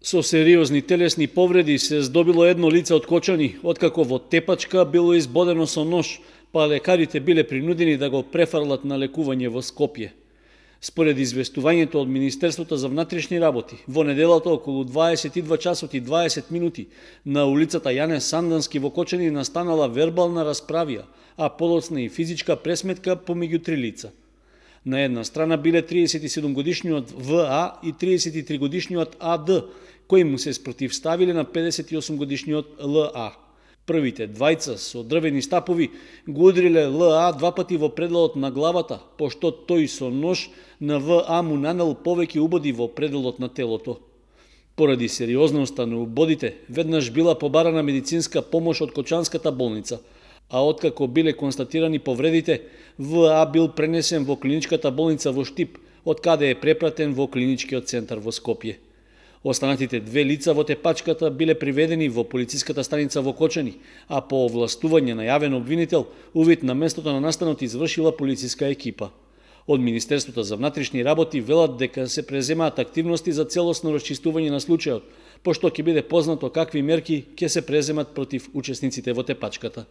Со сериозни телесни повреди се здобило едно лице од Кочани, откако во тепачка било избодено со нож, па лекарите биле принудени да го префрлат на лекување во Скопје. Според известувањето од Министерството за внатрешни работи, во неделата околу 22 часот и 20 минути на улицата Јане Сандански во Кочани настанала вербална расправија, а подоцна и физичка пресметка помеѓу три лица. На една страна биле 37-годишниот ВА и 33-годишниот АД, кои му се спротивставиле на 58-годишниот ЛА. Првите двајца со дрвени стапови го удриле ЛА два пати во пределот на главата, пошто тој со нож на ВА му нанел повеќе убоди во пределот на телото. Поради сериозноста на убодите, веднаш била побарана медицинска помош од Кочанската болница, а откако биле констатирани повредите, ВА бил пренесен во клиничката болница во Штип, од каде е препратен во клиничкиот центар во Скопје. Останатите две лица во тепачката биле приведени во полициската станица во Кочани, а по овластување на јавен обвинител, увид на местото на настанот извршила полициска екипа. Од Министерството за внатрешни работи велат дека се преземаат активности за целосно расчистување на случајот, пошто ќе биде познато какви мерки ќе се преземат против учесниците во тепачката.